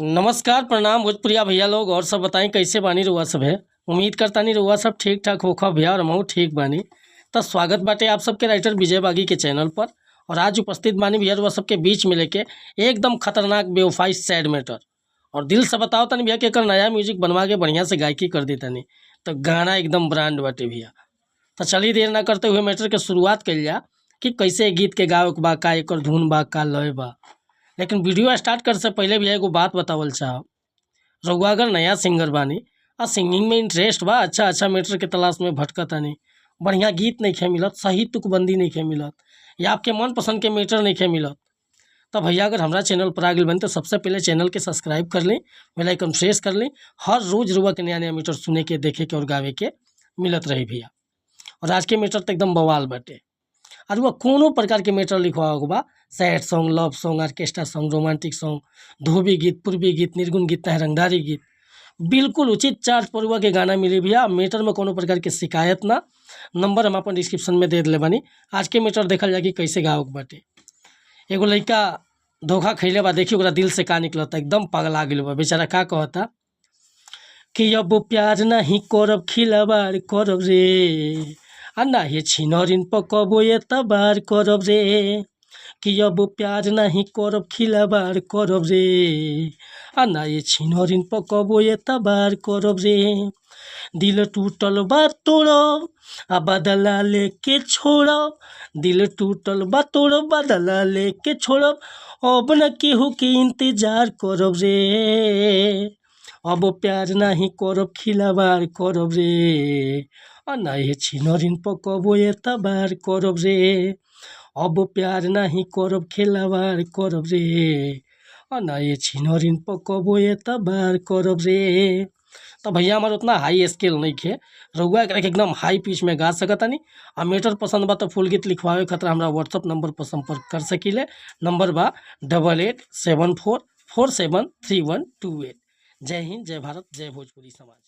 नमस्कार, प्रणाम भोजपुरिया भैया लोग। और सब बताई, कैसे बानी रुआ सब है? उम्मीद करतानी रुआ सब ठीक ठाक होखा भैया और हमहू ठीक बानी। तो स्वागत बाटे आप सबके राइटर विजय बागी के चैनल पर। और आज उपस्थित बानी भैया रुआ सबके बीच में लेके एकदम खतरनाक बेवफाई सैड मैटर। और दिल से बताओ तनी भैया कि एकर नया म्यूजिक बनवा के बढ़िया से गायकी कर दी तनी, तो गाना एकदम ब्रांड बाटे भैया। तो चलिए, देर ना करते हुए मैटर के शुरुआत कइल जा कि कैसे गीत के गावे के बा, का एकर धुन बा, का लय बा। लेकिन वीडियो स्टार्ट करे से पहले भी एगो बात बतावल चाहब। रउआ अगर नया सिंगर बानी आ सिंगिंग में इंटरेस्ट बा, अच्छा अच्छा मैटर के तलाश में भटकतानी, बढ़िया गीत नइखे मिलत, सही तुकबंदी नइखे मिलत या आपके मनपसंद के मैटर नइखे मिलत, तो भैया, अगर हमरा चैनल पर आ गइल बानी तो सबसे पहले चैनल के सब्सक्राइब कर ली, बेल आइकन प्रेस कर ली। हर रोज रुआ के नया नया मैटर सुने के, देखे के और गावे के मिलत रही भैया। और आज के मैटर तो एकदम बवाल बाटे। और वह कोनो प्रकार के मैटर लिखवावे के बा, sad song, love song, orchestra song, romantic song, धोबी गीत, पूर्वी गीत, निर्गुण गीत, चाहे रंगदारी गीत, बिल्कुल उचित चार्ज पर रुआ के गाना मिली भैया। मैटर में कोनो प्रकार के शिकायत ना। नंबर हम अपन डिस्क्रिप्शन में दे दिले बानी। आज के मैटर देखल जाए कि कैसे गावे के बाटे। एगो लइका धोखा खइले बा, देखी ओकरा दिल से का निकलता। एकदम पगला गेल बा बेचारा। का कहता कि अब प्यार नहीं करब, खिलवाड़ करब रे, आ नाही छिनरिन पकबो एतबार करब रे। कि अब प्यार नहीं करब, खिलवाड़ करब रे, आ नाही छिनरिन पकबो एतबार करब रे। दिल टूटल बा तोड़ब आ बदला लेके छोड़ब। दिल टूटल बा तोड़ब, बदला लेके छोड़ब, अब न केहू के इंतजार करब रे। अब प्यार नाही करब, खिलवाड़ करब रे, आ नाही छिनरिन पकबो एतबार करब रे। अब प्यार नाही करब, खिलवाड़ करब रे, आ नाही छिनरिन पकबो एतबार करब रे। तो भैया, हमार उतना हाई स्केल नहीं खे। रउआ एकरा के एकदम हाई पिच में गा सकतानी। आ मैटर पसंद बा तो फुल गीत लिखवावे खातिर हमरा व्हाट्सअप नंबर पर संपर्क कर सकीले। नंबर बा 8874473128। जय हिंद, जय भारत, जय भोजपुरी समाज।